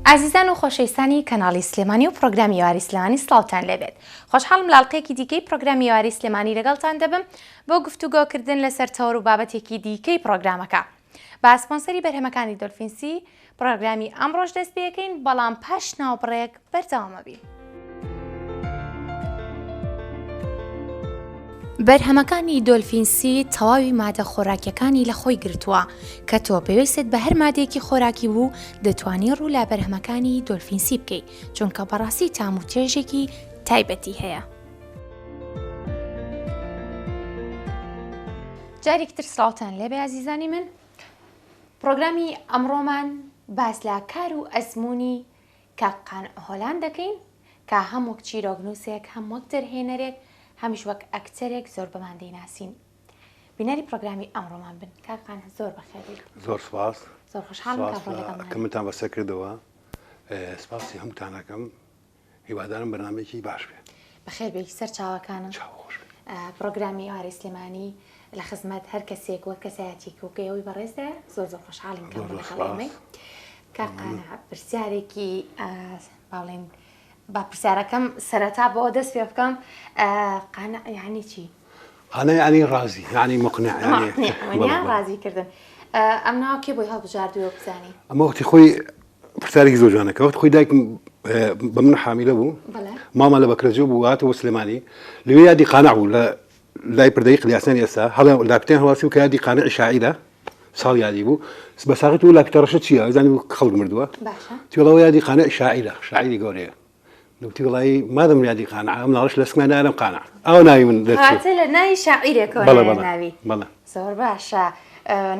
ئازیزان و خۆشەویستانی کەناڵی سلێمانی و پرۆگرامی ئێوارەی سلێمانی سڵاوتان لێبێت خۆشحاڵم لە ئەڵقەیەکی دیکەی پرۆگرامی ئێوارەی سلێمانی لەگەڵتان دەبم بۆ گفتوگۆکردن لەسەر تەوەر و بابەتێکی دیکەی پرۆگرامەکە بە سپۆنسەری بەرهەمەکانی دۆلفینسی پرۆگرامی ئەمڕۆش دەست پێکەین بەڵام پاش ناوبڕێک بەردەوامەبین. بەرهەمەکانی دۆلفین سی تەواوی مادە خۆراکیەکانی لە خۆی گرتووە کە تۆ پێویستت بە هەر مادەیەکی خۆراکی بوو دەتوانی ڕوو لە بەرهەمەکانی دۆلفین سی بکەی چونکە بەڕاستی تام و چێژێکی تایبەتی هەیە. جارێکی تر سڵاوتان لێبێ ئازیزانی من پرۆگرامی ئەمڕۆمان باس لە کار و ئەزمموی کاک قانع هۆلان دەکەین کە هەم وەک چیرۆکنووسێک، هەم وەک دەرهێنەرێک، هەمیش وەک ئەکتەرێک زۆر بەمان دەیناسین. بینەری پرۆگرامی ئەمڕۆمان بن. کاک قانع زۆر بەخێر بێیت. زۆر سپاس. زۆر خۆشحاڵم کە ئەمڕۆ لەگەڵمانی. کە منتان بەسەر کردەوە. سپاسی هەمووتان ئەکەم. هیوادارم بەرنامەیەکی باش بێ. بەخێر بێی سەر چاوەکانم. چاو خۆش بێ. پرۆگرامی ئێوارەی سلێمانی لە خزمەت هەر کەسێک وەک کەسایەتیەکی وەک ئێوەی بەڕێزدایە. زۆر زۆر خۆشحاڵین کە ئەمڕۆ لەگەڵ ئێمەی. کاک قانع پرسیارێکی با بڵێین با پرسیارەکەم سەرەتا بۆ دەست پێ بکەم قانع یعنی چی؟ قانع یعنی ڕازی یعنی مقنع یعنی ڕازی کردن ئەم ناوە کێ بۆی هەڵبژاردووە بزانی ئەمە وەختی خۆی پرسیارێکی زۆر جوانە کە وەخت خۆی دایکم بە من حامیلە بوو ماما لە بەکرەجۆ بوو هاتەوە سلێمانی لەوێ یادی قانع بوو لە لای پردەی قلیاسانی ئێستا هەڵێ لاپتیان هەڵاسی و کە یادی قانعی شاعیرە ساڵ یادی بوو بە ساغی تو لاپتە ڕەشە چییە زانی بوو خەڵک مردووە تیڵەوە یادی قانع شاعیرە شاعیری گەورەیە نوتی وڵی مادەم یادی قانع ئەم ناڵش لە سکمان نارم قانع ئەو ناوی من دەرچوو لە ناوی شاعیرێکەوە بەڵێ بەڵێ ناوی بەڵێ زۆر باشە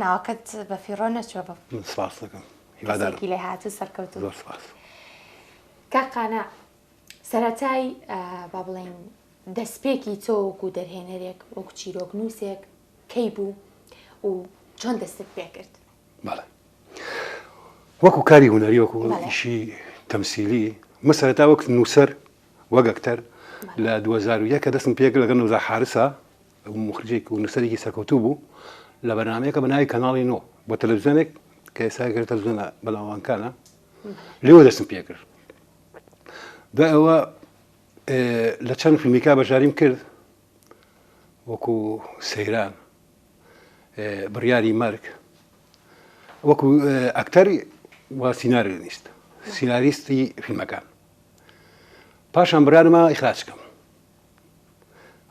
ناوەکەت بە فیڕۆ نەچووە بە سپاس دەکەم هیوادارم لێهاتوو سەرکەوتوو زۆر سپاس کاک قانع سەرەتای با بڵێین دەستپێکی تۆ وەکو دەرهێنەرێک وەکو چیرۆکنووسێک کەی بوو و چۆن دەستت پێکرد؟ بەڵێ وەکو کاری هونەری وەکو ئیشی تەمسیلی من سەرەتا وەک نووسەر وەک ئەکتەر لە 2001 کە دەستم پێکرد لەگەڵ نوزا حارسە مخرجێک و نووسەرێکی سەرکەوتوو بوو لە بەرنامەیەکە بە ناوی کەناڵی نۆ بۆ تەلەڤزیۆنێک کە ئێستا تەلەڤزیۆنە بەناوانکانە لێوە دەستم پێکرد دوای ئەوە لە چەند فیلمیکا بەشداریم کرد وەکو سەیران بڕیاری مەرگ وەکو ئەکتەر و سیناریست سیناریستی فیلمەکان پاشان بڕیارما ئیخراج کەم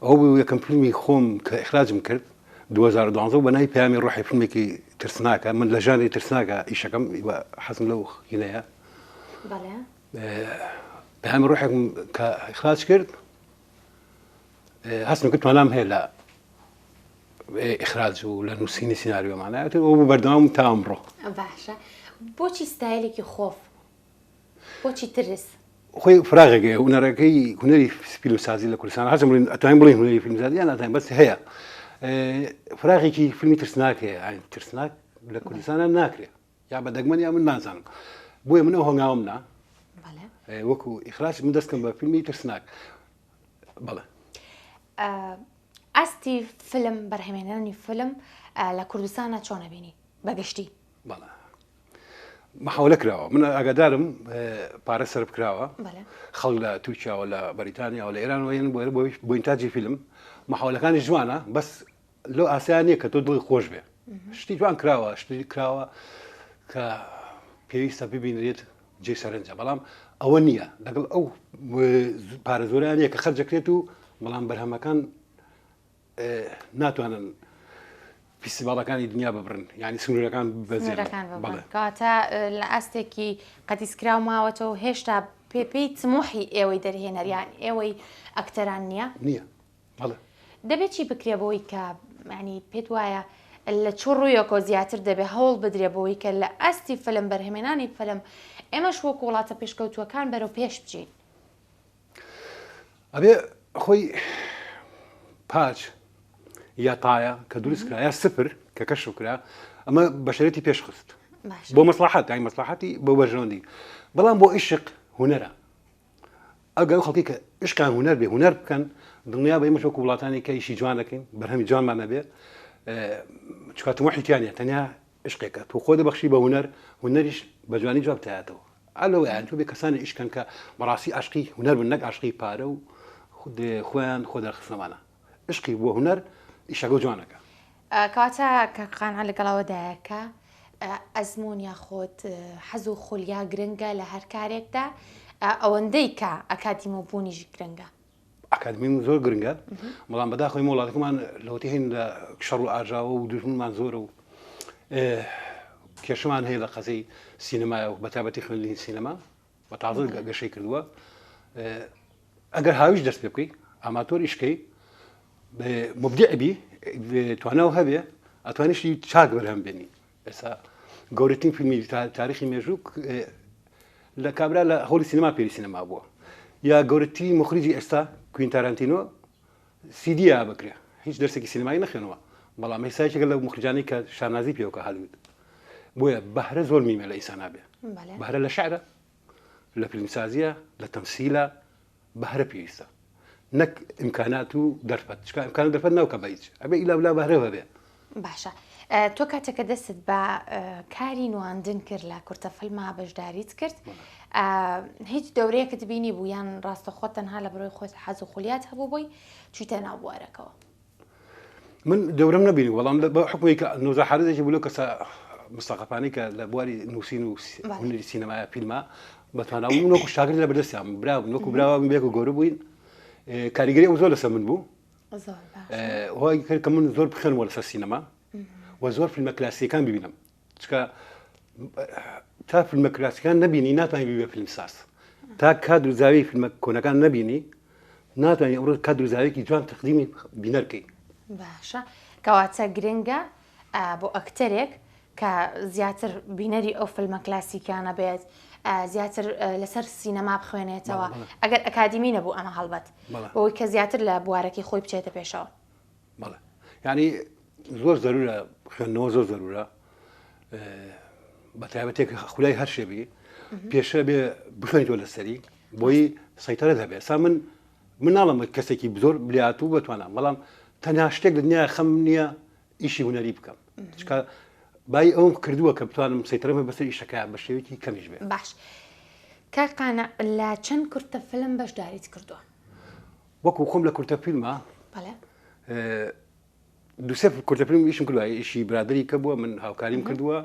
ئەو بوو یەکەم فیلمی خۆم کە ئیخراجم کرد 2012 بە ناوی پەیامی ڕۆحی فیلمێکی ترسناکە من لە ژانری ترسناکە ئیشەکەم حەزم لەو هینەیە پەیامی ڕۆحێکم کە ئیخراج کرد هەستم کرد توانام هەیە لە ئیخراج و لە نووسینی سیناریۆمانە ئەو بوو بەردەوام تا ئەمڕۆ باشە بۆچی ستایلێکی خۆف بۆچی ترس؟ خۆی فراغێک هەیە هونەرەکەی هونەری فیلمسازی لە کوردستان هەرچەند بڵێن ئەتوانین بڵێین هونەری فیلمسازی یان ناتوانین بەس هەیە فراغێکی فیلمی ترسناک هەیە یانی ترسناک لە کوردستانە ناکرێ یا بە دەگمەن یا من نازانم بۆیە من ئەو هەنگاوم نا وەکو ئیخراج من دەستکەم بە فیلمی ترسناک بەڵێ ئاستی فیلم بەرهەمێنانی فیلم لە کوردستانە چۆنە بینی بەگشتی بەڵێ محاولە کراوە من ئاگادارم پارە سەرف کراوە خەڵک لە تورکیاوە لە بەریتانیاوە لە ئێرانەوە یەن بۆ بۆ ئینتاجی فیلم محاولەکانی جوانە بەس لەو ئاسیا نییە کە تۆ دڵی خۆش بێ شتی جوان کراوە شتی کراوە کە پێویستە ببینرێت جێ سەرنجە بەڵام ئەوە نییە لەگەڵ ئەو پارە زۆریان نییە کە خەرجەکرێت و بەڵام بەرهەمەکان ناتوانن فیستیڤاڵەکانی دنیا ببڕن یعنی سنوورەکان بەزێنەکان ببڕن کەواتە لە ئاستێکی قەتیسکراو ماوەتەوە هێشتا پێپێی تموحی ئێوەی دەرهێنەریان ئێوەی ئەکتەران نییە نییە بەڵێ دەبێت چی بکرێ بۆی کە ینی پێت وایە لە چ ڕوویەکەوە زیاتر دەبێ هەوڵ بدرێ بۆی کە لە ئاستی فلم بەرهەمێنانی فلم ئێمەش وەکو وڵاتە پێشکەوتووەکان بەرەو پێش بچین ئەبێ خۆی پاچ یا تایە کە دروست کرا یا سفر کە کەشف کرا ئەمە بەشەرەتی پێش خست بۆ مەسڵەحەت یانی مەسڵەحەتی بۆ بەرژەوەندی بەڵام بۆ ئیشق هونەرە ئەگەر خەڵکی کە ئشقیان هونەر بێ هونەر بکەن دڵنیا بە ئێمەش وەکو وڵاتانی کە ئیشی جوان دەکەین بەرهەمی جوانمان نەبێ چکاتمۆحی تیانە تەنیا عشقێکە تۆ خۆ دەبەخشی بە هونەر هونەریش بە جوانی جواب تایەتەوە. ئەلەوەیان تۆ بێ کەسانی ئیشکەن کە بەڕاستی عاشقی هونەر بن نەک عاشقی پارە و خۆیان خۆ دەرخستنەوانە عشقی بۆ هونەر ئیشەکە جوانەکە. کەواتە کاک قانع لەگەڵ ئەوەدایە کە ئەزموون یاخود حەز و خولیا گرنگە لە هەر کارێکدا ئەوەندەی کە ئەکادیمۆ بوونیش گرنگە. ئەکادمی زۆر گرنگە بەڵام بەداخەوەی وڵاتەکەمان لەوەتی هەین لە شەڕ و ئاژاوە و دوژمنمان زۆرە و کێشەمان هەیە لە قەزەی سینەمایە و بەتابەتی خوێندنی سینەما بە تازە گەشەی کردووە ئەگەر هاویش دەست پێ بکەی ئاماتۆر ئیشکەی مبدع بی تواناو هەبێ ئەتوانیشی چاک بەرهەم بێنی ئێستا گەورەترین فیلمی تاریخی مێژوو لە کابرا لە هۆڵی سینەما پێری سینەما بووە یا گەورەترین مخریجی ئێستا کوین تارانتینۆ سیدیا بکرێ هیچ دەرسێکی سینەمایی نەخوێنەوە بەڵام ئێستا یەکێکە لەو مخرجانەی کە شانازی پێوەکە هالیوود بۆیە بەهرە زۆر میمە لە ئینسان نابێ بەهرە لە شعرە لە فیلمسازیە لە تەمسیلە بەهرە پێویستە نەک ئیمکانات و دەرفەت چکا ئیمکان دەرفەت ناوکە بە هیچ ئەبێ ئیلا ولا بەهرە هەبێ. باشە تۆ کاتێک کە دەستت بە کاری نواندن کرد لە کورتە فیلما بەشداریت کرد هیچ دەورەیەکت بینی بوو یان ڕاستەخۆ تەنها لە بەرۆی خۆت حەز و خولیات هەبوو بۆی چویتە ناو بوارەکەوە؟ من دەورەم نەبینی بەڵام بە حکومی کە نۆزا حارزێکی بوو لەو کەسە مستەقەفانەی کە لە بواری نووسین و هونەری سینەمایە فیلمە بەتوانا بوو وەکو شاگرد لە بەردەستیان برا بوون وەکو براوە بووین بەیەکەوە گەورە بووین کاریگەری ئەو زۆر لەسەر من بوو هۆی کرد کە من زۆر بخوێنمەوە لەسەر سینەما و زۆر فیلمە کلاسیەکان ببینم چکە تا فیلمە کلاسیکان نەبینی ناتوانانی ببی بە فیلمساز تا کادر و زاوی فیلمە کۆنەکان نەبینی ناتوانانی ئەمڕۆ کادر و زاویەکی جوان تەقدیمی بینەر بکەی. باشە کەواتە گرنگە بۆ ئەکتەرێک کە زیاتر بینەری ئەو فیلمە کلاسیکیانە بێت زیاتر لەسەر سینەما بخوێنێتەوە ئەگەر ئەکادیمی نەبوو ئەمە هەڵبەت بەوەی کە زیاتر لە بوارەکەی خۆی بچێتە پێشەوە. بەڵێ یعنی زۆر زەرورە خوێندنەوە زۆر زەرورە بە تایبەتێک خولای هەر شێبی پێشە بێ بخوێنیتەوە لەسەری بۆی سەیتەرە هەبێ سا من من ناڵم کەسێکی زۆر بلیاتوو بەتوانام بەڵام تەنها شتێک لە دنیا خەم نییە ئیشی هونەری بکەم چکە بای ئەوم کردووە کە بتوانم سەیتەرەمە بەسەر ئیشەکە بە شێوەیەکی کەمیش بێ باش کاک قانع لە چەند کورتە فیلم بەشداریت کردووە؟ وەکو خۆم لە کورتە فیلمە دوسێ کورتە فیلم ئیشم کردووە ئیشی برادری کە بووە من هاوکاریم کردووە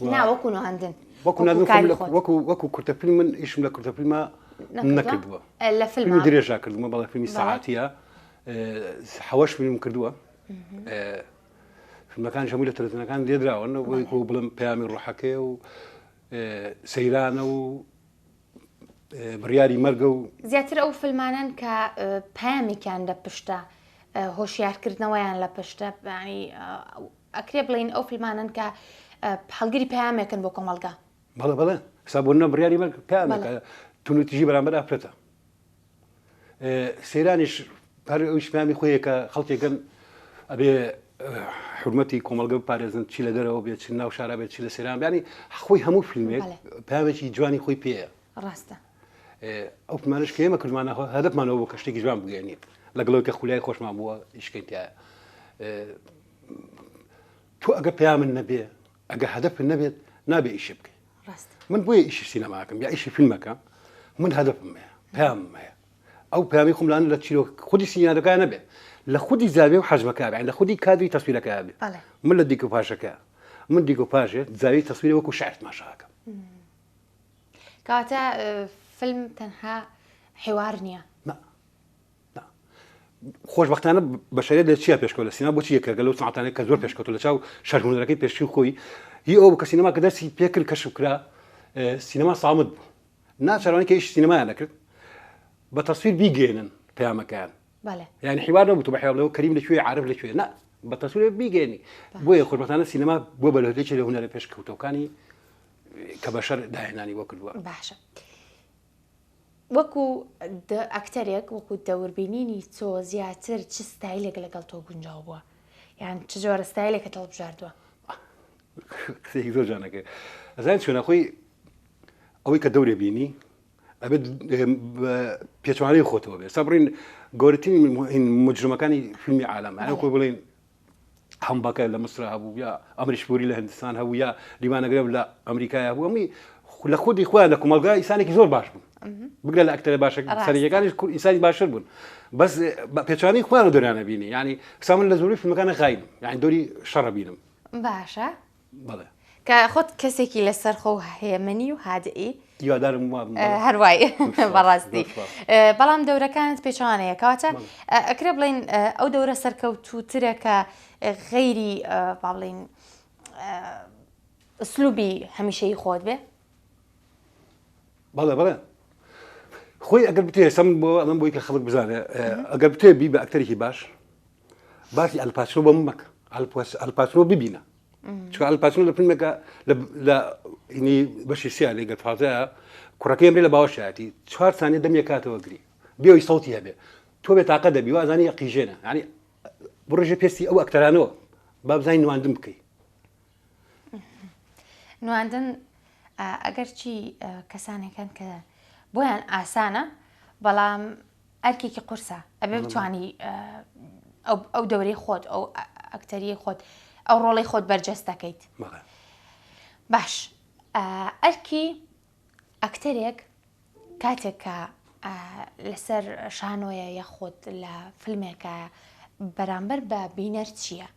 وەکو نواندن وەکو وەکو کورتە فیلم من ئیشم لە کورتە فیلمە نەکردووە لە فیلمی درێژا کردومە بەڵێ فیلمی سەعاتیە حەوەش فیلم کردووە فیلمەکان هەموو لە تەلەڤزیۆنەکان لێدراون وەکو بڵم پەیامی ڕۆحەکەی و سەیرانە و بڕیاری مەرگە و. زیاتر ئەو فیلمانەن کە پەیامێکیان لە پشتە، هۆشیارکردنەوەیان لە پشتە، یانی ئەکرێ بڵێین ئەو فیلمانەن کە هەڵگری پەیامێکن بۆ کۆمەڵگا. بەڵێ بەڵێ، ئێستا بۆ نمونە بڕیاری مەرگ پەیامێکە، توندوتیژی بەرامبەر ئافرەتە. سەیرانیش هەر ئەویش پامی خۆیە کە خەڵکێکن ئەبێ حرمەتی کۆمەڵگە بپارێزن چی لە دەرەوە بێت چ ناو شارا بێت چی لە سەیران بیانی خۆی هەموو فیلمێک پامێکی جوانی خۆی پێیە ڕاستە ئەو فیلمانش کە ئێمە کردمانە هەدەفمانەوە بۆ کە شتێکی جوان بگەێنین لەگەڵەوەی کە خولای خۆشمان بووە ئیشکەین تایە تۆ ئەگە پەیامن نەبێ ئەگە هەدەفت نەبێت نابێ ئیشێ بکەی من بۆیە ئیشی سینەماکەم یا ئیشی فیلمەکە من هەدەفم هەیە پەیامم هەیە ئەو پەیامی خۆم لان لە چیرۆک خودی سیناریۆکە نەبێ لە خودی زاویە و حەجمەکە بێ لە خودی کادری تەسویرەکە بێ من لە دیکۆپاژەکە من دیکۆپاژێ زاویەی تەسویرە وەکو شعر تماشاکەم کەواتە فیلم تەنها حیوار نییە خۆشبەختانە بەشەریەت لە چیا پێشکەوت لە سینما بۆچی یەکێکە لەو سنعەتانەی کە زۆر پێشکەوتوە لە چاو شەر هونەرەکەی پێشوی خۆی هی ئەو بوو کە سینەما کە دەستی پێکرد کەشف کرا سینەما سامت بوو ناچارانی کە ئیش سینەمایان دەکرد بە تەسویر بیگەێنن پەیامەکەیان یعنی حیوار نەبوو تۆ بە حیوار کەریم لە کوێ عارف لە کوێ نا بە تەسویر بیگەێنی بۆیە خۆشبەختانە سینەما بۆ بە لەهێکی لە هونەرە پێشکەوتەکانی کە بەشەر داهێنانی بۆ کردووە باشە وەکو ئەکتەرێک وەکو دەوربینینی تۆ زیاتر چ ستایلێک لەگەڵ تۆ گونجاو بووە یان چ جۆرە ستایلێکت هەڵبژاردووە؟ قسەیەکی زۆر جوانەکە ئەزانین چۆنە خۆی ئەوەی کە دەورێ بینی ئەبێت پێچوانەی خۆتەوە بێ سا بڕین گەورەترین مجرمەکانی فیلمی عالەم هەر خۆی بڵین هەمبەکە لە مسرا هەبوو یا ئەمریش پوری لە هندستان هەبوو یا لیوانەگرەب لە ئەمریکای هەبوو ئەمی لە خودی خۆیان لە کۆمەڵگا ئینسانێکی زۆر باش بوون بگرە لە ئەکتەرە باشە سەرەکانیش ئینسانی باشتر بوون بەس پێچوانی خۆیان دۆریانە بینی ینی سا من لە زۆری فیلمەکانە غایم یعنی دۆری شەڕە بینم باشە بەڵێ کە خۆت کەسێکی لەسەر خۆ هێمنی و هادئی هیوادارم وابم هەروای بەڕاستی بەڵام دەورەکانت پێچوانەیە کەواتە ئەکرێ بڵین ئەو دەورە سەرکەوتووترە کە غەیری با بڵین ئسلوبی هەمیشەیی خۆت بێ؟ بەڵێ بەڵێ خۆی ئەگەر بتێ سەم بۆ ئەمە بۆی کە خەڵک بزانێ ئەگەر بتێ بی بە ئەکتەرێکی باش باسی ئەلپاچنۆ بۆ من مەکە ئەلپاچنۆ ببینە چونکە ئەلپاچنۆ لە فیلمێکە لە ئینی بەشی سیا لێ گەتفازەیە کوڕەکەی ئەمرێ لە باوەشایەتی چوار سانیە دەمی کاتەوە گری بێەوەی سەوتی هەبێ تۆ بێ تاقە دەبی وازانی قیژێنە یعنی بڕژە پێستی ئەو ئەکتەرانەوە با بزانین نواندن بکەی نواندن ئەگەرچی کەسانێکن کە بۆیان ئاسانە بەڵام ئەرکێکی قورسە ئەبێ بتانی ئەو دەورەی خۆت ئەو ئەکتەری خۆت ئەو ڕۆڵی خۆت بەرجەستەکەیت باش ئەرکی ئەکتەرێک کاتێک کە لەسەر شانۆیە یاخود لە فیلمێکە بەرامبەر بە بینەر چییە؟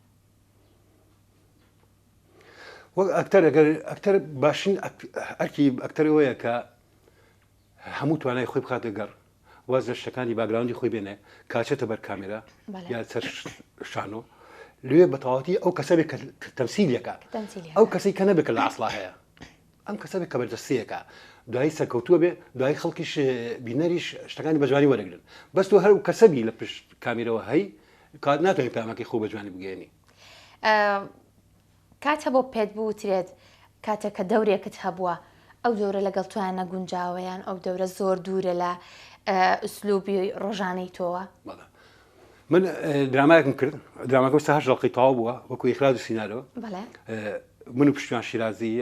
وەک ئەکتەر ئەگەر ئەکتەر باشین ئەرکی ئەکتەر ئەوەیە کە هەموو توانای خۆی بخاتە گەڕ واز لە شتەکانی background ی خۆی بێنێ کاچێتە بەر کامێرا یا سەر شانۆ لێ بە تەواوەتی ئەو کەسە بێ کە تەمسیلەکە ئەو کەسەی کە نەبێت کە لە ئەسڵا هەیە ئەم کەسە بێ کە بەرجەستەیەکە دوایی سەرکەوتووە بێ دوایی خەڵکیش بینەریش شتەکانی بە جوانی وەرەگرن بەس تۆ هەر کەسە بی لە پشت کامیرەوە هەی کات ناتوانانی پامەکەی خۆ بە جوانی بگەێنی کات هەبوو پێت بوترێت کاتێک کە دەورێکت هەبووە ئەو دەورە لەگەڵ تۆیان نەگونجاوە یان ئەو دەورە زۆر دوورە لە ئوسلوبی ڕۆژانەی تۆوە؟ بەڵێ من درامایەکم کرد دراماکەم سە هەشت دەقەی تەواو بووە وەکو ئیخراج و سینارۆ من و پشتیوان شیرازی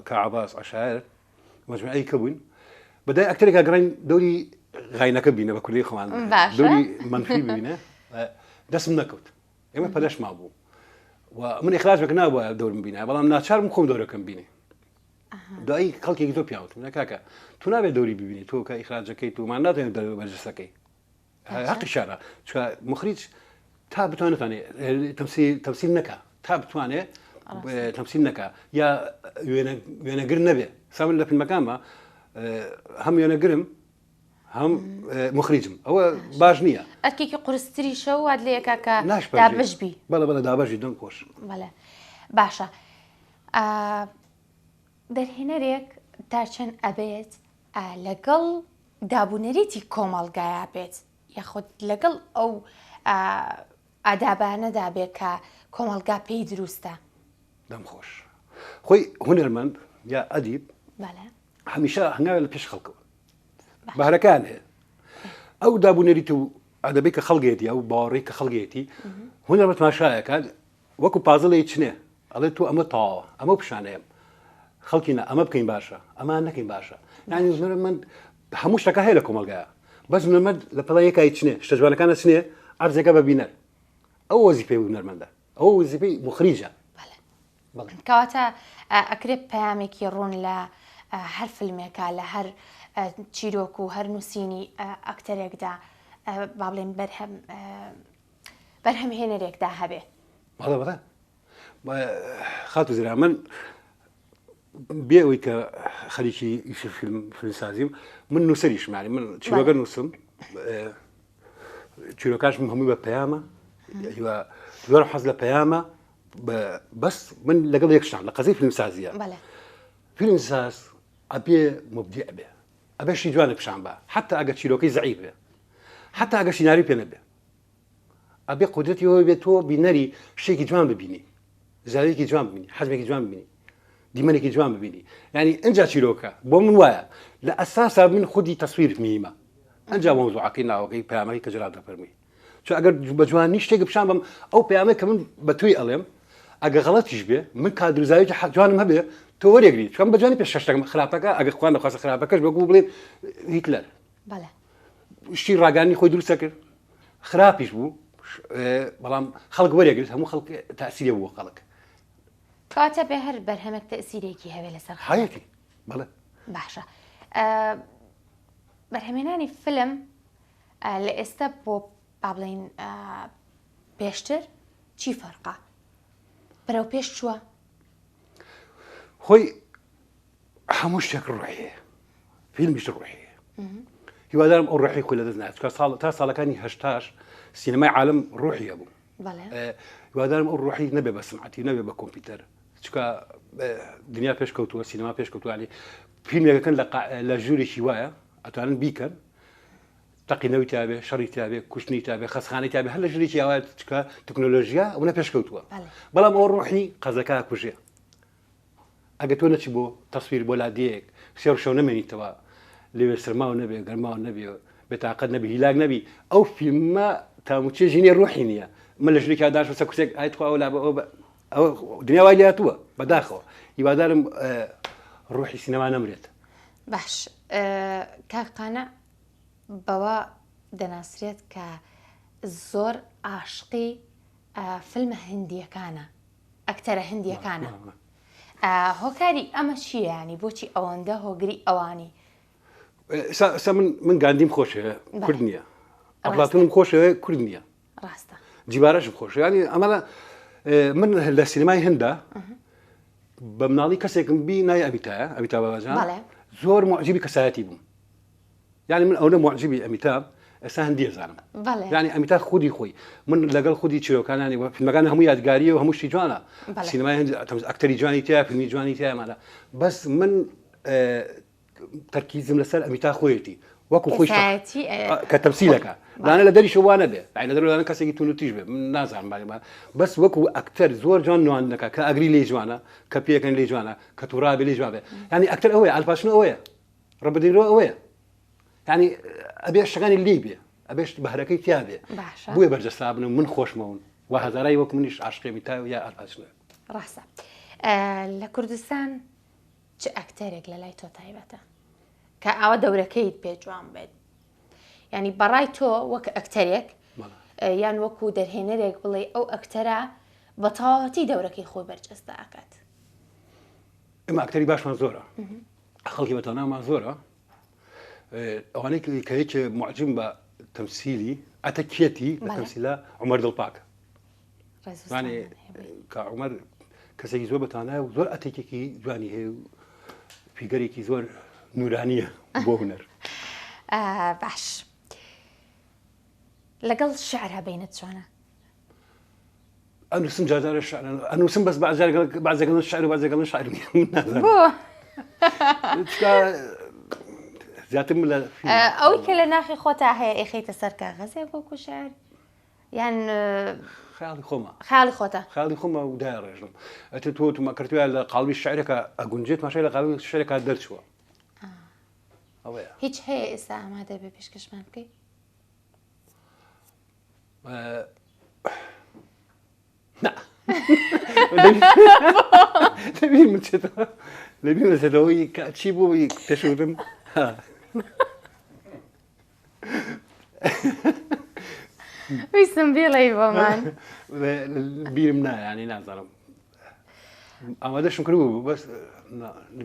کە عەباس عەشایەر مەجموعەی کە بووین بەدای ئەکتەرێکا گەڕین دەوری غاینەکە بینە بە کوردی خۆمان دەوری مەنفی ببینە دەستم نەکەوت ئێمە پەلەش مابوو و من ئیخراجێک نابووە دەورم بینە بەڵام ناچارم خۆم دەورەکەم بینێ دوایی خەڵکێکی زۆر پیاوتم نە کاکە تو نابێت دەوری ببینی تۆ کە ئیخراجەکەی تومان ناتوانێت دەوری بەرجەستەکەی هەقیشانە چکە مخریج تا بتوانێت تەمسیل نەکە تا بتوانێت تەمسیل نەکە یا وێنەگر نەبێ سا من لە فیلمەکانمە هەم وێنەگرم هەم مخریجم ئەوە باش نییە ئەرکێکی قورستریشە و وات لێکا کە دابەش بی بەڵێ بەڵێ دابەشی دەنگ خۆش بەڵێ باشە دەرهێنەرێک تا چەند ئەبێت لەگەڵ دابونەریتی کۆمەڵگایا بێت یاخود لەگەڵ ئەو ئادابانەدا بێت کە کۆمەڵگا پێی دروستە دەم خۆش خۆی هونەرمەند یا ئەدیب هەمیشە هەنگاوێ لە پێش خەڵکەوە بەهرەکان هەیە ئەو دابوو نەریت و ئەدەبی کە خەڵگێتی ئەو باوەڕی کە خەڵگێتی هونەر بە تماشایەکات وەکو پازڵی چنێ ئەڵێ تۆ ئەمە تەواوە ئەمە پیشانەیەم خەڵکی نە ئەمە بکەین باشە ئەمە نەکەین باشە یعنی هونەرمەند هەموو شتەکە هەیە لە کۆمەڵگایە بەس هونەرمەند لە پەڵە یەکای چنێ شتە جوانەکانە چنێ عەرزێکە بە بینەر ئەو وەزیفەی هونەرمەندە ئەو وەزیفەی موخریجە کەواتە ئەکرێ پەیامێکی ڕوون لە هەر فیلمێکا لە هەر چیرۆک و هەر نووسینی ئەکتەرێکدا با بڵێن بەرهەم بەرهەمهێنەرێکدا هەبێ. بەڵێ بەڵێ خاتو زرا من بێ ئەوەی کە خەریکی ئیشی فیلم فیلمسازیم من نووسەریشم یانی من چیرۆکە نووسم چیرۆکاشم هەمووی بە پەیامە هیوا زۆر حەز لە پەیامە بەس من لەگەڵ یەک شتان لە قەزەی فیلمسازیە فیلمساز ئەبێ مبدیع بێ ئەبێ شتی جوانە پیشان بە حتا ئەگەر چیرۆکەی زەعیف بێ حتا ئەگەر سیناریۆی پێ نەبێ ئەبێ قودرەتی ئەوە بێت تۆ بینەری شتێکی جوان ببینی زاویەکی جوان ببینی حەزمێکی جوان ببینی دیمەنێکی جوان ببینی یعنی ئەجا چیرۆکە بۆ من وایە لە ئەساسا من خودی تەسویر میمە ئەجا مەوزوعەکەی ناوەکەی پەیامەکەی کە جەناب دەفەرمووی چون ئەگەر بە جوانی شتێک پیشان بم ئەو پەیامەی کە من بە تۆی ئەڵێم ئەگە غەڵەتیش بێ من کادروزاویی جوانم هەبێ تۆ وەرێگری چون بە جوانی پێشکەش دەکەم خراپەکە ئەگەر خوان نەخواستە خراپەکەش وەکو بڵێن هیتلەر بەڵێ شتی ڕاگانی خۆی دروستە کرد خراپیش بوو بەڵام خەڵک وەرێگرت هەموو خەڵک تاسیرێ بوو خەڵک کاتە بێ هەر بەرهەمێک تەسیرێکی هەبێ لەسەر حیاتی بەڵێ. باشە بەرهەمێنانی فلم لە ئێستا بۆ با بڵین پێشتر چی فەرقە بەرەو پێش چووە؟ خۆی هەموو شتێک ڕۆحیە فیلمیش ڕۆحیە هیوادارم ئەو ڕۆحی خۆی لەدەست نات چکە ساڵ تا ساڵەکانی هەشتاش سینەمای عالم ڕۆحیە بوو هیوادارم ئەو ڕۆحی نەبێ بە سمعەتی نەبێ بە کۆمپیوتەر چکە دنیا پێش کەوتووە سینەما پێش کەوتوانی فیلمێکەکەن لە ژوورێکی وایە ئەتوانن بیکەن تەقینەوەی تیابێ، شەڕی تیابێ، کوشتنی تیابێ، خەسخانەی تیابێ، هەر لە ژوورێکی ئاوا چکە تەکنۆلۆژیا ئەوەنە پێشکەوتووە. بەڵام ئەوە ڕۆحی قەزەکە ئەکوژێ. ئەگەر تۆ نەچی بۆ تەسویر بۆ لادێیەک سێ ڕۆژ شەو نەمێنیتەوە لەوێ سەرماو نەبێ گەرماو نەبێ بێتاقەت نەبی هیلاک نەبی ئەو فیلمە تام و چێژی نییە ڕۆحی نییە من لە ژوورێکیا داشم سەر کورسێک ئای تخوا ئەو لا بە ئەو بە ئەو دنیا وای لێهاتووە بەداخەوە هیوادارم ڕۆحی سینەما نەمرێت. باش کاک قانع بەوە دەناسرێت کە زۆر عاشقی فیلمە هندیەکانە ئەکتەرە هندیەکانە هۆکاری ئەمە چییە ینی بۆچی ئەوەندە هۆگری ئەوانی سا من من گاندیم خۆشەوێ کورد نییە ئەفلاتونم خۆشەوێ کورد نییە ڕاستە جیبارەشم خۆش ینی ئەمە من لە سینەمای هەندا بە مناڵی کەسێکم بی نای ئەمیتایە ئەمیتا باباجان زۆر معجبی کەسایەتی بووم یعنی من ئەونە معجبی ئەمیتاب ئێستا هەندی ئەزانم یعنی ئەمیتا خودی خۆی من لەگەڵ خودی چیرۆکانانی و فیلمەکان هەموو یادگاریە و هەموو شتی جوانە سینەمای هەند ئەکتەری جوانی تیا فیلمی جوانی تیامانە بەس من تەرکیزم لەسەر ئەمیتا خۆیەتی وەکو خۆی کە تەمسیلەکە لانە لە دەریشە وانە بێ لە دەرەوە کەسێکی تون و تیژ بێ من نازانم بەس وەکو ئەکتەر زۆر جوان نواندنەکە کە ئەگری لی جوانە کە پێکەن لی جوانە کە توڕابێ لی جوابێ ینی ئەکتەر ئەوەیە ئەلپاشنە ئەوەیە ڕەبدیرۆ ئەوەیە ینی ئەبێ شتەکانی لی بێ ئەبێشت بەهرەکەی تیا بێ بۆیە بەرجەستا بن و من خۆشمەون و هەزارای وەک منیش عاشقی میتا یا ئەلپاشنە ڕاستە لە کوردستان چ ئەکتەرێک لە لای تۆ تایبەتە کە ئاوا دەورەکەیت پێ جوان بێت ینی بەڕای تۆ وەک ئەکتەرێک یان وەکو دەرهێنەرێک بڵێ ئەو ئەکتەرە بە تەواوەتی دەورەکەی خۆی بەرجەستە ئەکات ئێمە ئەکتەری باشمان زۆرە خەڵکی بەتوانامان زۆرە ئەوانەی کە یەکێ معجم بە تەمسیلی ئەتەکیەتی لە تەمسیلە عمر دڵپاک کە عمر کەسێکی زۆر بەتوانایە و زۆر ئەتێکێکی جوانی هەیە و فیگەرێکی زۆر نورانیە بۆ هونەر باش لەگەڵ شعرا بینت چۆنە ئەنووسم جارجارە شعر ئەنووسم بەس بەعزێکەڵن شعر و بەعزێکەڵن شعر نییە من نازانم بۆ چکا زیاتر من لە ئەوەی کە لە ناخی خۆتا هەیە ئەیخەیتە سەر کاغەزێک وەکو شعر یان خەیاڵی خۆمە خەیاڵی خۆتە خەیاڵی خۆمە و دایڕێژم ئەتر تۆ تۆمە کردووە لە قاڵبی شعرەکە ئەگونجێت ماشای لە قاڵبی شعرەکە دەرچووە ئەوەیە هیچ هەیە ئێستا ئامادە بێ پێشکەشمان بکەی لەبیرم بچێتەوە لەبیرم بچێتەوە چی بوو پێشوتم ویستم بێڵێی بۆمان بیرم نایانی نازانم ئامادەشم کرد بوو بەس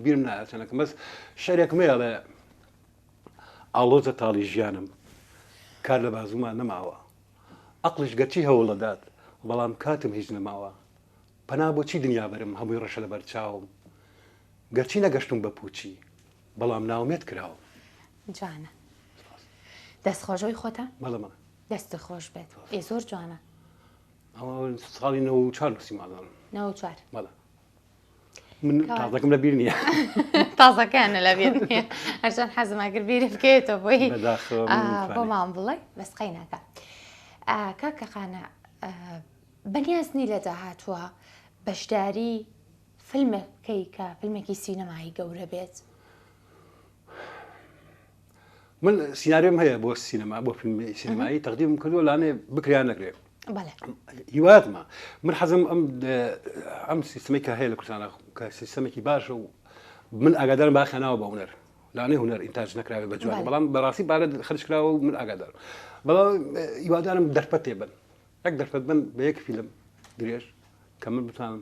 بیرم نایە چەنەکەم بەس شعرێکم هەیە ئەڵێ ئاڵۆزە تاڵی ژیانم کار لە بازووما نەماوە ئەقڵیش گەرچی هەوڵەدات بەڵام کاتم هیچ نەماوە پەنا بۆ چی دنیا بەرم هەمووی ڕەشە لەبەر چاوم گەرچی نەگەشتوم بە پوچی بەڵام ناومێت کراوم. جوانە دەست خۆشەوەی خۆتە بەڵێ بەڵێ دەست خۆش بێت ئێ زۆر جوانە ئەوە ساڵی 94 نووسیمانم 94 بەڵێ من تازەکەم لە بیر نییە تازەکانە لە بیر نییە هەرچەند حەزم ئەکرد بیری بکەیتەوە بۆی بۆمان بڵێ بەس قەیناکە کاکە قانع بەنیاز نی لە داهاتووە بەشداری فیلمێک بکەی کە فیلمێکی سینەمایی گەورە بێت؟ من سیناریۆم هەیە بۆ سینەما بۆ فیلمی سینەمایی تەقدیمم کردووە لانێ بکریان نەکرێ هیواتمە من حەزم ئەم ئەم سیستمی کە هەیە لە کوردستانە کە سیستەمێکی باشە و من ئاگادارم باخێناوە بە هونەر لانێ هونەر ئینتاج نەکراوێ بە جوانی بەڵام بەڕاستی پارە خرج کراوە و من ئاگادارم بەڵام هیوادارم دەرفەتێ بن یەک دەرفەت بن بە یەک فیلم درێژ کە من بتوانم.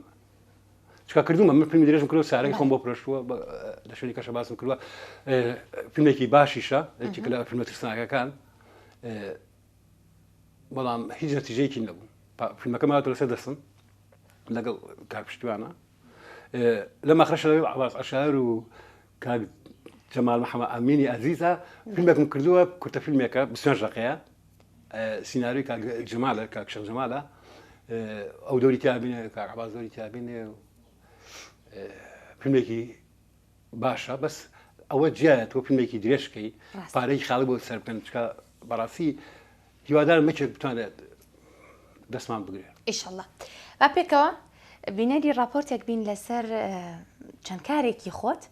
چکا کردومە من فیلمی درێژم کردووە سارەی خۆم بۆ فرۆشتووە لە شوێنی کەشە باسم کردووە فیلمێکی باشیشە یەکێک لە فیلمە ترسناکەکان بەڵام هیچ نەتیجەیەکی نەبوو فیلمەکە ماوەتە لەسەر دەستم لەگەڵ کاک پشتیوانە لە مەخرەشە لەگەڵ عەباس عەشار و کاک جەمال محەممەد ئەمینی ئەزیزە فیلمێکم کردووە کورتە فیلمێکە 25 دقەیە سیناریۆی کاک جەمالە کاک شێخ جەمالە ئەو دەوری تیا بینێ کاک عەباس دەوری تیا بینێ فیلمێکی باشە بەس ئەوە جیایە تۆ فیلمێکی درێژکەی پارەی خاڵی بۆ سەر بکەن چکە بەڕاستی هیوادارم یەکێک بتوانێت دەستمان بگرێت ئیشەڵا با پێکەوە بینەری راپۆرتێک بین لەسەر چەند کارێکی خۆت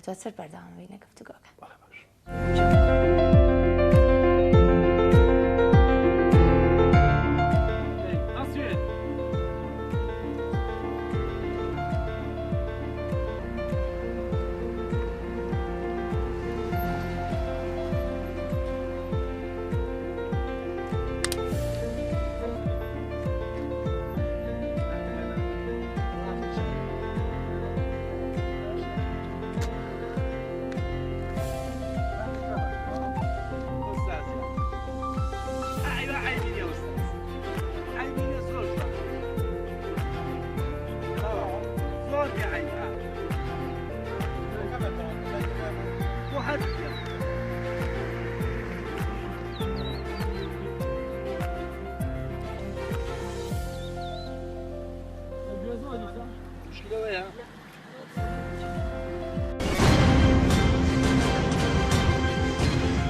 دواتر بەردەوام بینە گفتوگۆکە.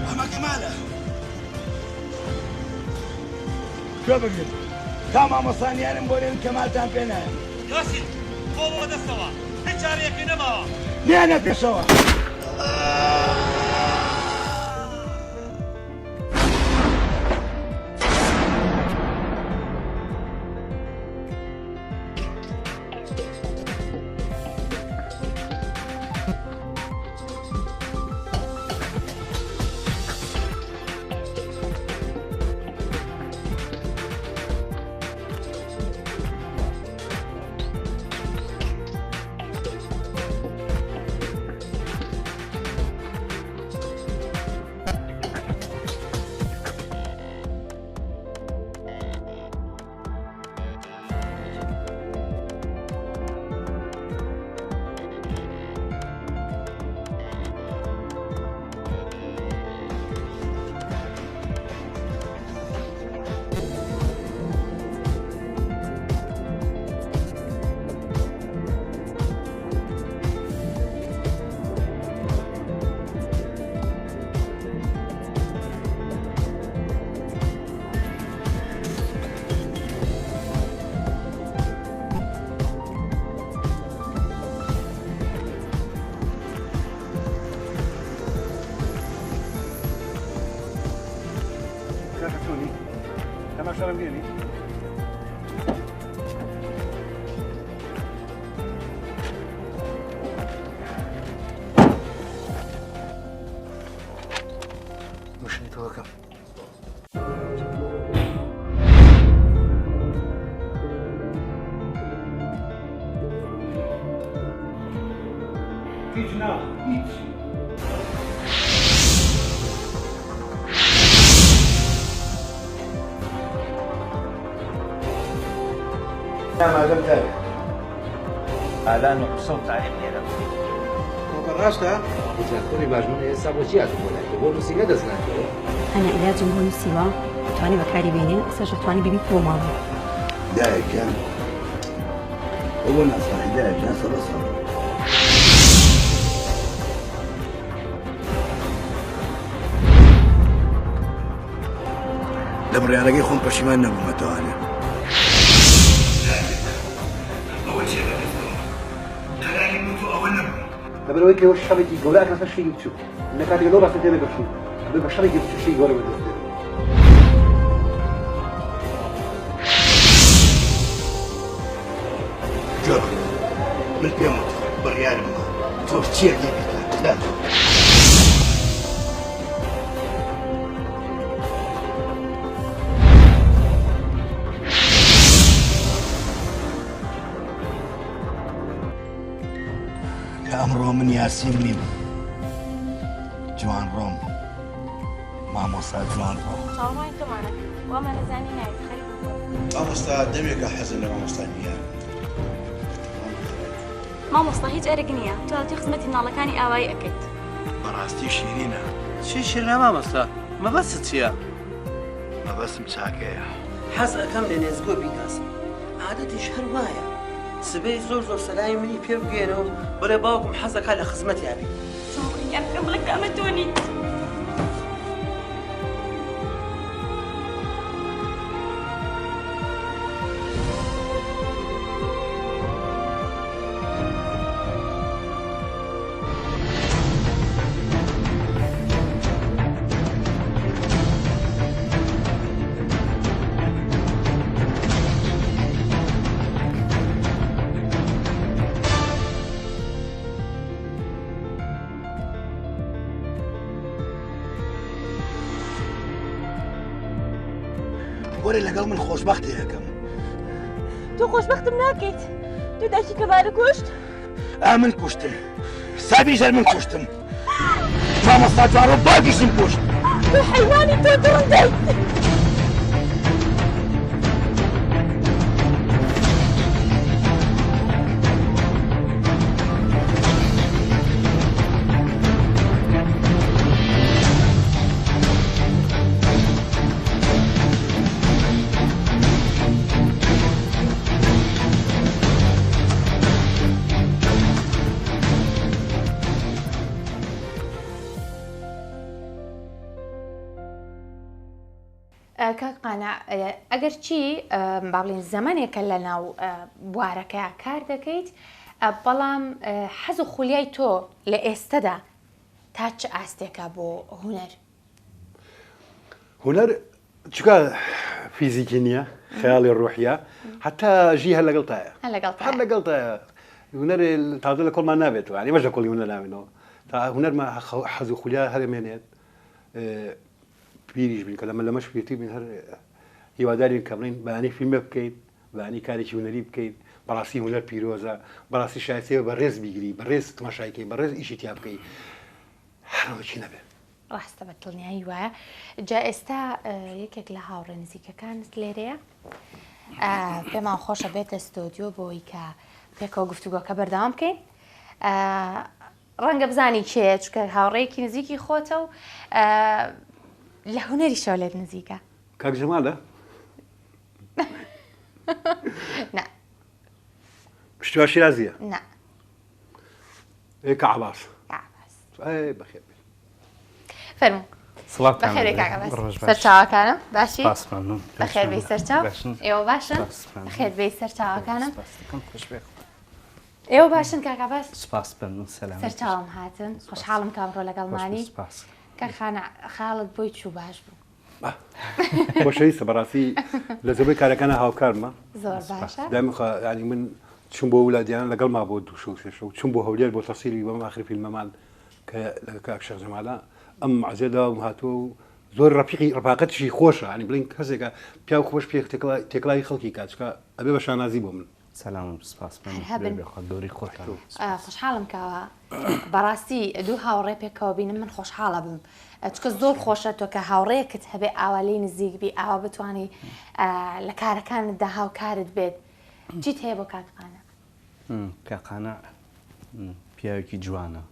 ئەمە کەمالە گوێ بگرن تا مامۆستانیانم بۆ نێن کەمالتان پێ نایەم. یاسین خۆ بۆ دەستەوە هیچ چارەیەکی نەماوە. نێنە پێشەوە. کاکە چۆنی؟ تەماشا بێنی؟ مشنی تۆکەم. هیچ نا هیچ. ئامادەم تاوێ. ئالان و قسە و تاریق لێرە بوو. کاکە ڕاستە؟ ئینجا کوڕی باش من ئێستا بۆچی هاتووم بۆ لای تۆ؟ بۆ نووسینگە دەست ناکەوێ؟ ئەنا عیلاجم بۆ نووسیوە ئەتوانی بەکاری بێنێ ئێستاش ئەتوانی بیبیت بۆ ماڵەوە. دایە گیان ئەوە بۆ نازانی دایە گیان سەبە سەبە. لە بڕیارەکەی خۆم پەشیمان نەبوومەتەوانێ. ئەوە چیە بەدەستەوە؟ قەراری من و تۆ ئەوە نەبوو. لەبەرئەوەی کە ئێوە شەڕێکی گەورە ئەکەن لەسەر شتێکی بچووک، لە کاتێکا لەو ڕاستە تێنەگەشتوون، ئەبێ بە شەڕێکی بچووک شتێکی گەورە بەدەست بێنن. گوێ بگرە، من پێم وت بڕیارم دا، تۆش چییەکەی بیکە، دە. من یاسین نیم. جوانڕۆم. مامۆستا جوانڕۆ. چاوەڕوانی تۆمان ئەکرد. وامان ئەزانی نایەت خەریک بوو خۆت. مامۆستا دەمێکە حەزم لە مامۆستا نییە. مامۆستا هیچ ئەرک نییە تۆ هاتی خزمەتی مناڵەکانی ئاوایی ئەکەیت. بەڕاستی شیرینە. چی شیرینە مامۆستا؟ مەبەستت چییە؟ مەبەستم چاکەیە. حەز ئەکەم لە نێزگۆ بیناسم. عادەتیش هەر وایە. سبەی زۆر زۆر سەلامی منی پێ بگەیەنە و بڵێ باوکم حەز ئەکا لە خزمەتیا بی. چاوەڕێیان بکەم بڵێ کە ئەمە تۆ نیت. وەرە لەگەڵ من خۆشببختی ئەەکەم تۆ خۆشببختم ناکەیت تۆ دایکی کەمالە کوشت ئا من کوشتم سابی ژەر من کوشتم مامۆستا جوانڕۆ باوکیشم کوشت تۆ حەیوانی تۆ دڕندەیت. کاک قانع ئەگەر چی با بڵێین زەمەنێکە لە ناو بوارەکە کار دەکەیت بەڵام حەز و خولیای تۆ لە ئێستەدا تا چ ئاستێکە بۆ هونەر؟ هونەر چونکە فیزیکی نییە خەیاڵی ڕوحیە حتا ژی هەر لەگەڵتایە هەر لەگەڵتایە هونەر تازە لە کۆڵمان نابێتەوە یانی ئێمەش لە کۆڵی هونەر نابینەوە تا هونەرمە حەز و خولیا هەرمێنێت پیریش بین کە لەمە لەمەش پیرتر بین هەر هیوادارین کە بڵین بەیانی فیلمە بکەین بەیانی کارێکی هونەری بکەین بەڕاستی هونەر پیرۆزە بەڕاستی شایستەیە بەڕێز بیگری بەڕێز تماشای کەی بەڕێز ئیشی تیا بکەی هەرەوەکی نەبێت. ڕاستە بە دڵنیایی وایە جا ئێستا یەکێک لە هاوڕێ نزیکەکانت لێرەیە پێمان خۆشە بێتە ستۆدیۆ بۆی کە پێکەوە گفتوگۆکە بەردەوام بکەین ڕەنگە بزانی کێیە چونکە هاوڕێیەکی نزیکی خۆتە و لە هونەریشەوە لێت نزیکە. کاک جەمالە؟ نا. پشتیوان شیرازیە؟ نا. ئێ کاک عەباس. کاک عەباس. ئەی بەخێر بێن. فەرموو. سڵاوتان بەخێر بێی لێ کاک عەباس. ڕۆژ باش. سەرچاوەکانم باشی؟ سپاس مەمنون. بەخێر بێی سەرچاو. باشن. ئێوە باشن؟ سپاس مەمنون. بەخێر بێی سەرچاوەکانم. سپاس دەکەم خۆش بێ. ئێوە باشن کاک عەباس؟ سپاس مەمنون سەلامەت. سەرچاوم هاتن خۆشحاڵم کە ئەمڕۆ لەگەڵمانی. سپاس. کاک خانە خاڵت بۆی چوو باش بوو. خۆشەویستە بەڕاستی لە زۆربەی کارەکانە هاوکارمە. زۆر باشە. دایم خوا یانی من چوم بۆ ولادیان لەگەڵ ما بۆ دوو شەو سێ شەو چوم بۆ هەولێر بۆ تەسیری بەم ئاخری فیلمەمان کە لەگەڵ کاک شێخ جەمالە ئەم عەزیە داوام هاتووە و زۆر ڕەفیقی ڕەفاقەتیشی خۆشە یانی بڵێین کەسێکە پیاو خۆش پێ تێکڵاوی خەڵکی کات چونکە ئەبێ بە شانازی بۆ من. سەلام سپاس هەر هەبن. خوا گەورەی خۆتان. خۆشحاڵم کاوە بەڕاستی دوو هاوڕێ پێکەوە بینم من خۆشحاڵە بم چکە زۆر خۆشە تۆ کە هاوڕێیەکت هەبێ ئاوا لێی نزیک بی ئاوا بتانی لە کارەکانتدا هاوکارت بێت چیت هەیە بۆ کاک قانع؟ کاک قانع پیاوێکی جوانە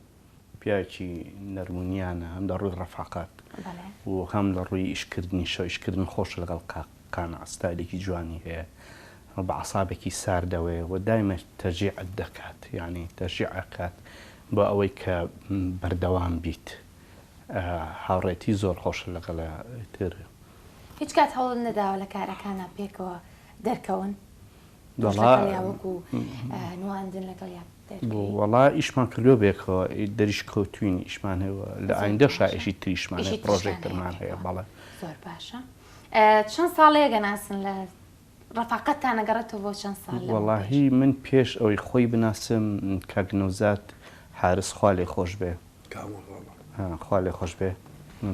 پیاوێکی نەرمونیانە هەم لە ڕووی ڕەفاقەت و هەم لە ڕووی ئیشکردنیشەوە ئیشکردن خۆشە لەگەڵ کاک قانع ستایلێکی جوانی هەیە بە عەسابێکی ساردەوەیە و دایمە تەشجیعت دەکات یانی تەشجیع ئەکات بۆ ئەوەی کە بەردەوام بیت هاوڕێتی زۆر خۆشە لەگەڵ تر. هیچ کات هەوڵت نەداوە لە کارەکانا پێکەوە دەرکەون؟ وەڵا لەگەڵیا وەکو نواندن لەگەڵیا دەرکەوی؟ وەڵا ئیشمان کردووە بێکەوە دەریش کەوتوین ئیشمان هەیە لە ئایندەشا ئیشی تریشمان هەیە پڕۆژەی ترمان هەیە بەڵێ. زۆر باشە چەند ساڵەیە گەناسن لە ڕەفاقەتتان ئەگەڕێتەوە بۆ چەند ساڵ لەمەوپێش؟ وەڵاهی من پێش ئەوەی خۆی بناسم کاک نەوزاد حارس خوا لێ خۆش بێ خوا لێ خۆش بێ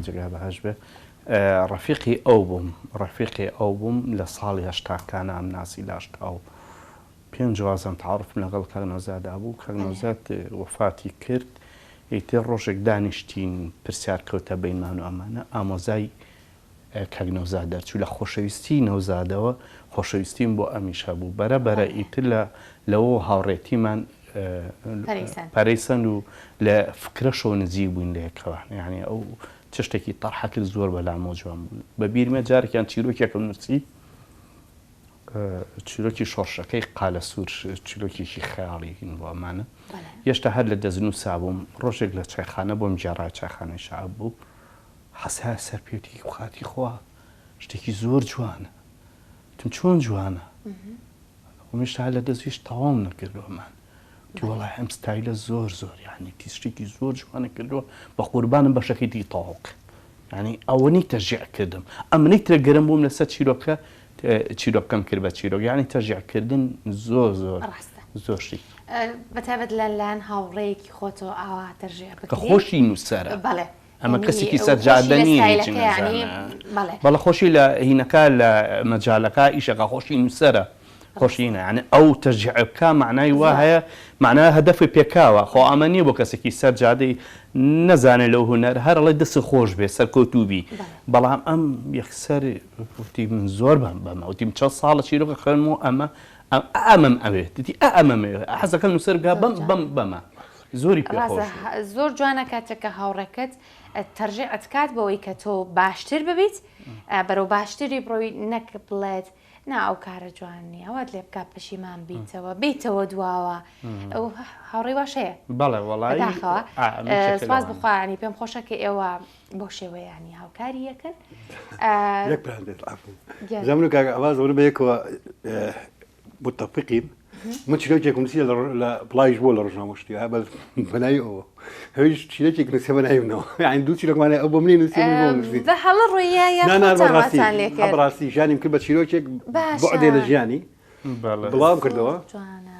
جێگای بەهەشت بێ ڕەفیقی ئەو بووم ڕەفیقی ئەو بووم لە ساڵی هەشتاکانە ئەم ناسی لە هەشتا و. پێنج وازم تەعاروفم لەگەڵ کاک نەوزادا بوو، کاک نەوزاد وەفاتی کرد، ئیتر ڕۆژێک دانیشتین پرسیار کەوتە بەینمان و ئەمانە، ئامۆزای کاک نەوزاد دەرچوو، لە خۆشەویستی نەوزادەوە خۆشەویستیم بۆ ئەمیش هەبوو، بەرە بەرە ئیتر لە لەوەوە هاوڕێتیمان پەرەی سەند و لە فکرەشەوە نزیک بووین لە یەکەوە، یانی ئەو چ شتێکی تەرحە کرد زۆر بەلامەوە جوان بوو، بە بیرمە جارێکیان چیرۆکێکم نووسی، چیرۆکی شۆڕشەکەی قالەسوور چیرۆکێکی خەیاڵی بۆ ئەمانە هێشتا هەر لە دەستنووسا بووم ڕۆژێک لە چایخانە بۆم گێڕا چایخانەی شەعب بوو حەسایە سەر پێوتی خاتی خوا شتێکی زۆر جوانە وتم چۆن جوانە خۆم هێشتا لە دەستویش تەواوم نەکردووە ئەمان وتی وەڵای ئەم ستایلە زۆر زۆر یعنی شتێکی زۆر جوانە کردووە بە قوربانم بەشەکەی دی تەواو کە یعنی ئەوەنەی تەشجیع کردم ئەمنەی ترە گەرم بووم لەسەر چیرۆکە چیرۆکەم کرد بە چیرۆک یعنی تەشجیع کردن زۆر زۆر ڕاستە زۆر شتی بەتایبەت لە لایەن هاوڕێیەکی خۆتەوە ئاوا تەرجیع بکرێت کە خۆشی نووسەرە بەڵێ ئەمە کەسێکی سەر جادە نییە هیچ نەزانە بەڵێ خۆشی لە هینەکە لە مەجالەکە ئیشەکە خۆشی نووسەرە خۆشی هینە یعنی ئەو تەشجیع بکا معنای وا هەیە معنای هەدەفی پێکاوە خۆ ئەمە نییە بۆ کەسێکی سەر جادەی نەزانێ لەو هونەر هەر ئەڵێ دەست خۆش بێ سەرکەوتوو بی بەڵام ئەم یەکسەر وتی من زۆر بەم بەمە وتیم چەند ساڵە چیرۆکە خوێنم و ئەمە ئەمەم ئەوێت وتی ئەمەم ئەوێ حەزەکەم نووسەر بکا بەم بەم بەمە زۆری پێ خۆش ڕاستە زۆر جوانە کاتێک کە هاوڕێکەت تەرجیعت کات بەوەی کە تۆ باشتر ببیت بەرەو باشتری بڕۆی نەک بڵێت نا ئەو کارە جوان نییە وات لێ بکات پەشیمان بیتەوە بیتەوە دواوە ئەو هاوڕێی واش هەیە بەڵێ وەڵای بەداخەوە سپاس بخوانی پێم خۆشە کە ئێوە بەو شێوەیانی هاوکاری یەکن یەک پرانتێت عەفوو زەمن و کاک عەباس ئەوە بەیەکەوە متفقین من چیرۆکێکم نووسی لە بڵاویش بووە لە ڕۆژنامە شتی ها بەس بەناوی ئەوە هەویش چیرۆکێک نووسیە بەناوی منەوە یعنی دوو چیرۆکمان هەیە ئەو بۆ منی نووسی من بۆ نووسی بە هەڵە ڕۆیە یا نا نا خۆتان بەڕاستی واتان لێ ها کرد بەڕاستی ژیانیم کرد بە چیرۆکێک باشە بەعدێ لە ژیانی بەڵێ بڵاوم زۆر کردەوە جوانە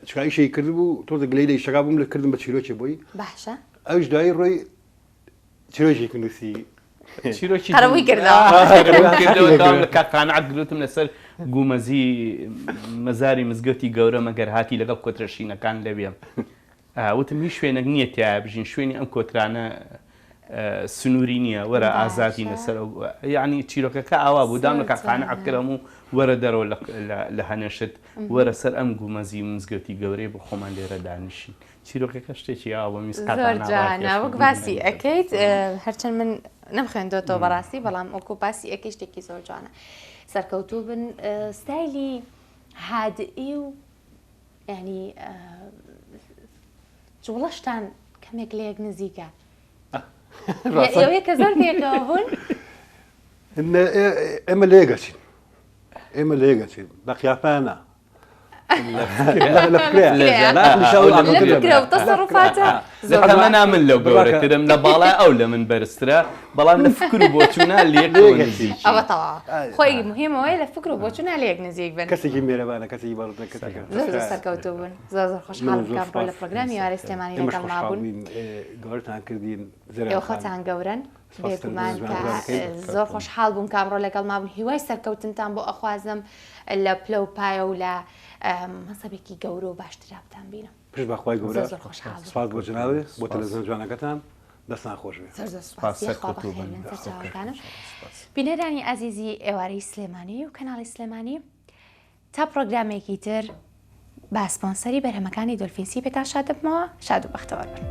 چونکە ئیشی کردبوو تۆزێک گلەیی لە ئیشەکە بووم لە کردم بە چیرۆکێ بۆی باشە ئەویش دوایی ڕۆی چیرۆکێکی نووسی چیرۆکی قەرەبووی کردەوە. قەرەبووی کردەوە داوام لە کاک قانع گرتم لەسەر گومەزی مەزاری مزگەوتی گەورە مەگەر هاتی لەگەڵ کۆترە شینەکان لەوێم وتم هیچ شوێنێک نییە تایە بژین شوێنی ئەم کۆترانە سنووری نییە وەرە ئازادی لەسەر ئەو یعنی چیرۆکەکە ئاوا بوو دام لە کاک قانع کرم و وەرە دەرەوە لە هەنێشت وەرە سەر ئەم گومەزی مزگەوتی گەورەی بۆ خۆمان لێرە دانیشین چیرۆکەکە شتێکی ئاوا بۆ میس زۆر قاتانا جوانە ڕاکێش وەک بوو. باسی ئەکەیت هەرچەند من نەمخوێندۆتەوە بەڕاستی بەڵام وەکو باسی ئەکەی شتێکی زۆر جوانە سەرکەوتوو بن ستایلی هادئی و ینی جوڵەشتان کەمێک لە یەک نزیکە ئەوەیە کە زۆر پێکەوە بوون ئێمە لە یەک ئەچین ئێمە لە یەک ئەچین بە قیافانە من لەو گەورەترم لە باڵای ئەو لە من بەرزترە بەڵام لە فکر و بۆچوونا لێک نزیک ئەوە تەواو خۆی مهمەوەی لە فکر و بۆچوونا لێک نزیک بن کەسێکی مێرەبانە کەسێکی بەڕێزە کەسێکی زۆر زۆر سەرکەوتوو بن زۆر زۆر خۆشحاڵم کە ئەمڕۆ لە پرۆگرامی ئێوارەی سلێمانی لەگەڵما بوون گەورەتان کردین ئێوە خۆتان گەورەن بێگومان کە زۆر خۆشحاڵ بووم کە ئەمڕۆ لەگەڵما بوون هیوای سەرکەوتنتان بۆ ئەخوازم لە پلە و پایە و لە مەسەبێکی گەورە و باشترا بتان بینم. پشت بە خوای گەورە زۆر زۆر خۆشحاڵ بووم. سپاس بۆ جەنابت بۆ تەلەڤزیۆنە جوانەکەتان دەستان خۆش بێ. زۆر زۆر سپاس یاخوا بەخێر بێن سەرچاوەکانم. بینەرانی ئازیزی ئێوارەی سلێمانی و کەناڵی سلێمانی تا پڕۆگرامێکی تر بە سپۆنسەری بەرهەمەکانی دۆلفینسی پێتان شاد دەبمەوە شاد و بەختەوەر بن.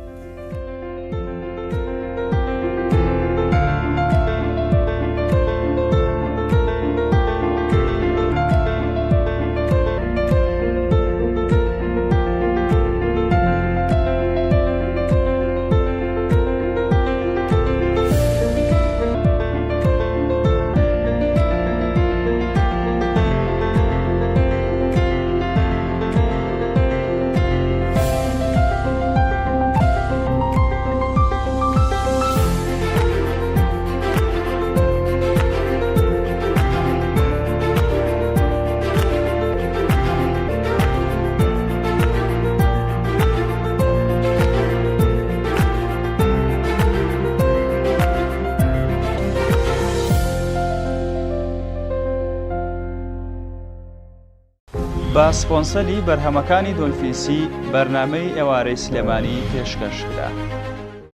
بە سپۆنسەری بەرهەمەکانی دۆلفینسی بەرنامەی ئێوارەی سلێمانی پێشکەش کرا.